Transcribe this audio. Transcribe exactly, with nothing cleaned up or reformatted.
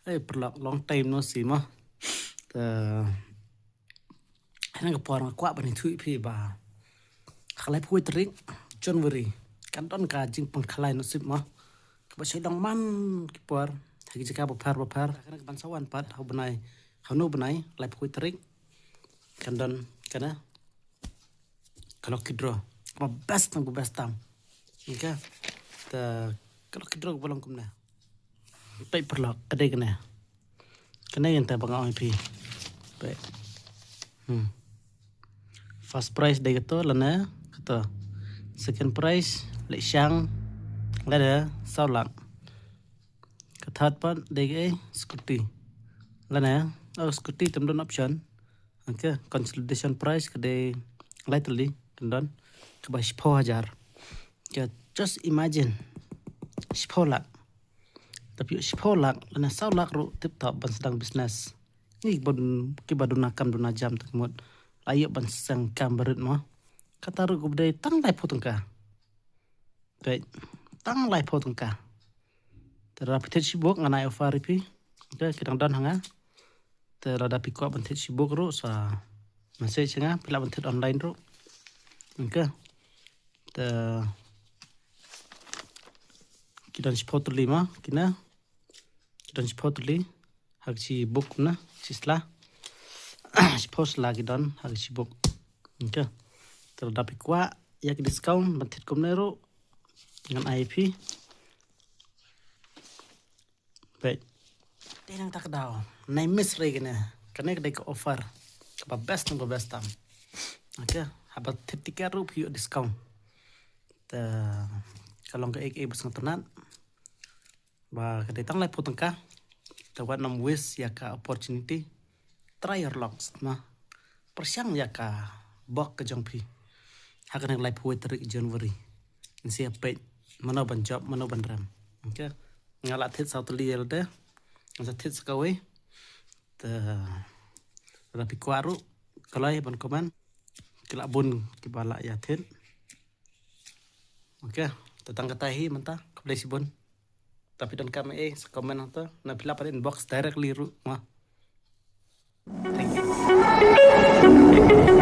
Hey, paralok, long time no see mo. Te, hynne ka por nga kwah ban ïathuh ïa phi ba ha ka laiphew tarik January kan don ka jingpynkhalai nasib mo. Kaba shu long man ki por ha ki jaka bapher bapher. Kane ka ban sa wan pat ha u bnai, ha une u bnai, laiphew tarik, kan don kane ka lucky draw. Kaba best tang, kaba best tam. Okay. Te ka lucky draw kaba long kumne. Peit paralok, ka dei kane. Kane ïa kata ba nga ong ïa phi. Peit. Hmm. First prize dei kato, lane kato. Second prize leh shang, lane saw lak. Ka third part dei kaei, scooty. Lane, oh, scooty te ym don option. Okay, consolation prize ka dei lai tylli, kan don kaba shiphew hajar. Okay, just imagine, shiphew lak. Te phi ïoh shiphew lak, lane saw lak ruh tip top ban sdang business. Ngi kiba duna kam duna jam te ka mut la ïoh ban sdang kam barit mo. Kata ruh kaba dei tang laiphew tyngka. Peit, tang laiphew tyngka. Te lada phi thied shibuk ngan ai offer ïa phi. Okay, ki dang don ha nga. Te lada phi kwah ban thied shibuk ruh sa message ha nga, phi lah ban thied online ruh. Okay. Te ki don shiphew tylli mo, kine. Ki don shiphew tylli ha ka shibuk na, shi sla. Shiphew sla ki don ha ka shibuk. Okay. Te lada phi kwah ïa ka discount ban thied kumne ruh ngan ai ïa phi. Peit. Te nangta ka daw, nai miss re kane. Kane ka dei ka offer kaba best, kaba best tam. Okay, haba thied tiket ruh phi ïoh discount. Te ka long kaei kaei ba sngewtynnat. Ba ka dei tang laiphew tyngka. Te wat nym waste ïa ka opportunity. Try your luck mo. Pyrshang ïa ka bok ka jong phi ha kane ka laiphew tarik January. Ngin sa ïa peit mano ban jop, mano ban rem. Okay. Nga la thied saw tylli ïa lade. Nga sa thied sa kawei. Te lada phi kwah ruh, kloi ban comment. Ki la bun kiba la ïa thied. Okay, te tang kata hi mynta, khublei shibun. Te phi donkam ei ei sa comment hangto, ne phi lah pat inbox directly ruh mo. Thank you.